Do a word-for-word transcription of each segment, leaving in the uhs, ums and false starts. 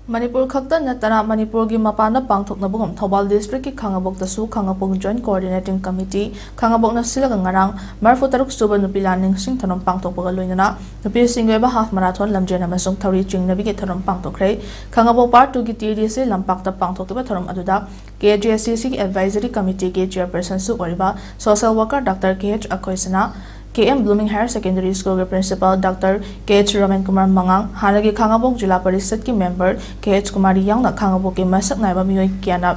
ꯃꯅꯤꯄꯨꯔ ꯈꯛꯇ ꯅꯠꯇꯅ ꯃꯅꯤꯄꯨꯔꯒꯤ ꯃꯄꯥꯟꯗ ꯄꯥꯡꯊꯣꯛꯅꯕꯒꯨꯝ ꯊꯧꯕꯥꯜ ꯗꯤꯁꯇ꯭ꯔꯤꯛꯀꯤ ꯈꯥꯉꯕꯣꯛꯇꯁꯨ ꯈꯥꯉꯕꯣꯛ ꯖꯣꯏꯟꯠ ꯀꯣꯑꯣꯔꯗꯤꯅꯦꯇꯤꯡ ꯀꯃꯤꯇꯤ ꯈꯥꯉꯕꯣꯛꯅ ꯁꯤꯜꯂꯒ ꯉꯔꯥꯡ ꯃꯔꯤꯐꯨ ꯇꯔꯨꯛ ꯁꯨꯕ ꯅꯨꯄꯤ ꯂꯥꯟ ꯅꯤꯡꯁꯤꯡ ꯊꯧꯔꯝ ꯄꯥꯡꯊꯣꯛꯄꯒ ꯂꯣꯏꯅꯅ ꯅꯨꯄꯤꯁꯤꯡꯒꯤ ꯑꯣꯏꯕ ꯍꯥꯐ ꯃꯔꯥꯊꯣꯟ ꯂꯝꯖꯦꯟ ꯑꯃꯁꯨꯡ ꯊꯧꯔꯤ ꯆꯤꯡꯅꯕꯤꯒꯤ ꯊꯧꯔꯝ ꯄꯥꯡꯊꯣꯛꯈ꯭ꯔꯦ꯫ ꯈꯥꯉꯕꯣꯛ ꯄꯥꯔꯠ ꯇꯨꯒꯤ ꯇꯤ ꯑꯦ ꯗꯤ ꯁꯤ ꯂꯝꯄꯥꯛꯇ ꯄꯥꯡꯊꯣꯛꯈꯤꯕ ꯊꯧꯔꯝ ꯑꯗꯨꯗ ꯀꯦ ꯖꯦ ꯑꯦꯁ ꯁꯤ ꯁꯤꯒꯤ ꯑꯦꯗꯚꯥꯏꯖꯔꯤ ꯀꯃꯤꯇꯤꯒꯤ ꯆꯤꯌꯔꯄꯔꯁꯟꯁꯨ ꯑꯣꯏꯔꯤꯕ ꯁꯣꯁꯤꯌꯦꯜ ꯋꯥꯔꯀꯔ ꯗꯥꯛꯇꯔ ꯀꯦ ꯑꯩꯆ ꯑꯈꯣꯏꯁꯅꯥ, ꯀꯦ ꯑꯦꯝ ꯕ꯭ꯂꯨꯃꯤꯡ ꯍꯥꯌꯔ ꯁꯦꯀꯦꯟꯗꯔꯤ ꯁ꯭ꯀꯨꯜꯒꯤ ꯄ꯭ꯔꯤꯟꯁꯤꯄꯥꯜ ꯗꯥꯛꯇꯔ ꯀꯦ ꯑꯩꯆ ꯔꯣꯃꯦꯟ ꯀꯨꯃꯥꯔ ꯃꯉꯥꯡ, ꯍꯥꯟꯅꯒꯤ ꯈꯥꯉꯕꯣꯛ ꯖꯤꯂꯥ ꯄꯔꯤꯁꯠꯀꯤ ꯃꯦꯝꯕꯔ ꯀꯦ ꯑꯩꯆ ꯀꯨꯃꯥꯔꯤ ꯌꯥꯎꯅ ꯈꯥꯉꯕꯣꯛꯀꯤ ꯃꯁꯛ ꯅꯥꯏꯕ ꯃꯤꯑꯣꯏ ꯀꯌꯥꯅ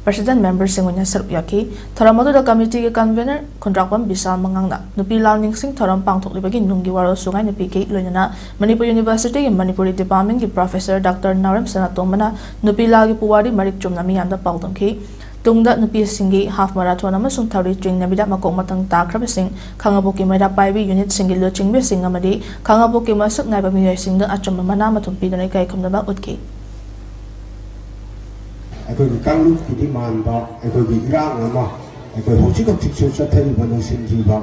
ꯄ꯭ꯔꯦꯁꯤꯗꯦꯟꯠ ꯃꯦꯝꯕꯔꯁꯤꯡ ꯑꯣꯏꯅ ꯁꯔꯨꯛ ꯌꯥꯈꯤ꯫ ꯊꯧꯔꯝ ꯑꯗꯨꯗ ꯀꯃꯤꯇꯤꯒꯤ ꯀꯟꯚꯦꯅꯔ ꯈꯨꯟꯗ꯭ꯔꯥꯛꯄꯝ ꯕꯤꯁꯥꯜ ꯃꯉꯥꯡꯅ ꯅꯨꯄꯤ ꯂꯥꯟ ꯅꯤꯡꯁꯤꯡ ꯊꯧꯔꯝ ꯄꯥꯡꯊꯣꯛꯂꯤꯕꯒꯤ ꯅꯨꯡꯒꯤ ꯋꯥꯔꯣꯜꯁꯨ ꯉꯥꯏꯅ ꯄꯤꯈꯤ꯫ ꯂꯣꯏꯅꯅ ꯃꯅꯤꯄꯨꯔ ꯌꯨꯅꯤꯚꯔꯁꯤꯇꯤꯒꯤ ꯃꯅꯤꯄꯨꯔꯤ ꯗꯤꯄꯥꯔꯠꯃꯦꯟꯒꯤ ꯄ꯭ꯔꯣꯐꯦꯁꯔ ꯗꯥꯛꯇꯔ ꯅꯥꯎꯔꯦꯝ ꯁꯅꯥꯇꯣꯝꯕꯅ ꯅꯨꯄꯤ ꯂꯥꯟꯒꯤ ꯄꯨꯋꯥꯔꯤ ꯃꯔꯤꯛ ꯆꯨꯝꯅ ꯃꯤꯌꯥꯝꯗ ꯄꯥꯎꯗꯝꯈꯤ꯫ ꯇꯨꯡꯗ ꯅꯨꯄꯤꯁꯤꯡꯒꯤ ꯍꯥꯐ ꯃꯔꯥꯊꯣꯟ ꯑꯃꯁꯨꯡ ꯊꯧꯔꯤ ꯆꯤꯡꯅꯕꯤꯗ ꯃꯀꯣꯛ ꯃꯊꯪ ꯇꯥꯈ꯭ꯔꯕꯁꯤꯡ ꯈꯥꯉꯕꯣꯛꯀꯤ ꯃꯩꯔꯥ ꯄꯥꯏꯕꯤ ꯌꯨꯅꯤꯠꯁꯤꯡꯒꯤ ꯂꯨꯆꯤꯡꯕꯤꯁꯤꯡ ꯑꯃꯗꯤ ꯈꯥꯉꯕꯣꯛꯀꯤ ꯃꯁꯛ ꯅꯥꯏꯕ ꯃꯤꯑꯣꯏꯁꯤꯡꯗ ꯑꯆꯝꯕ ꯃꯅꯥ ꯃꯊꯨꯝ ꯄꯤꯗꯨꯅ ꯏꯀꯥꯏ ꯈꯨꯝꯅꯕ ꯎꯠꯈꯤ꯫ ꯑꯩꯈꯣꯏꯒꯤ ꯀꯥꯡꯂꯨꯞꯀꯤꯗꯤ ꯃꯥꯟꯕ ꯑꯩꯈꯣꯏꯒꯤ ꯏꯔꯥꯡ ꯑꯃ ꯑꯩꯈꯣꯏ ꯍꯧꯖꯤꯛ ꯍꯧꯖꯤꯛꯁꯨ ꯆꯠꯊꯔꯤꯕ, ꯂꯣꯏꯁꯤꯟꯗ꯭ꯔꯤꯕ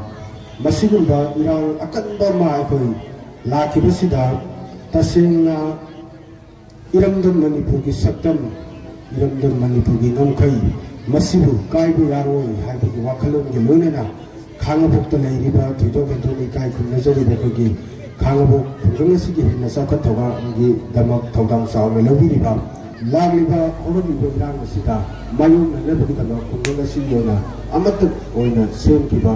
ꯃꯁꯤꯒꯨꯝꯕ ꯏꯔꯥꯡ ꯑꯀꯟꯕ ꯑꯃ ꯑꯩꯈꯣꯏ ꯂꯥꯛꯈꯤꯕꯁꯤꯗ ꯇꯁꯦꯡꯅ ꯏꯔꯝꯗꯝ ꯃꯅꯤꯄꯨꯔꯒꯤ ꯁꯛꯇꯝ, ꯏꯔꯝꯗꯝ ꯃꯅꯤꯄꯨꯔꯒꯤ ꯉꯝꯈꯩ ꯃꯁꯤꯕꯨ ꯀꯥꯏꯕ ꯌꯥꯔꯣꯏ ꯍꯥꯏꯕꯒꯤ ꯋꯥꯈꯜꯂꯣꯟꯒ ꯂꯣꯏꯅꯅ ꯈꯥꯉꯕꯣꯛꯇ ꯂꯩꯔꯤꯕ ꯊꯣꯏꯗꯣꯛ ꯍꯦꯟꯗꯣꯛꯅ ꯏꯀꯥꯏ ꯈꯨꯝꯅꯖꯔꯤꯕ ꯑꯩꯈꯣꯏꯒꯤ ꯈꯥꯉꯕꯣꯛ ꯈꯨꯡꯒꯪ ꯑꯁꯤꯒꯤ ꯍꯦꯟꯅ ꯆꯥꯎꯈꯠ ꯊꯧꯔꯥꯡꯒꯤꯗꯃꯛ ꯊꯧꯗꯥꯡ ꯆꯥꯎꯅ ꯂꯧꯕꯤꯔꯤꯕ, ꯂꯥꯛꯂꯤꯕ ꯍꯧꯔꯛꯂꯤꯕ ꯏꯔꯥꯡ ꯑꯁꯤꯗ ꯃꯥꯌꯣꯛꯅꯅꯕꯒꯤꯗꯃꯛ ꯈꯨꯡꯒꯪ ꯑꯁꯤꯒꯤ ꯑꯣꯏꯅ ꯑꯃꯠꯇ ꯑꯣꯏꯅ ꯁꯦꯝꯈꯤꯕ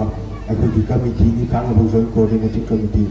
ꯑꯩꯈꯣꯏꯒꯤ ꯀꯃꯤꯇꯤꯅꯤ, ꯈꯥꯉꯕꯣꯛ ꯖꯣꯏꯟꯠ ꯀꯣꯑꯣꯔꯗꯤꯅꯦꯇꯤꯡ ꯀꯃꯤꯇꯤ꯫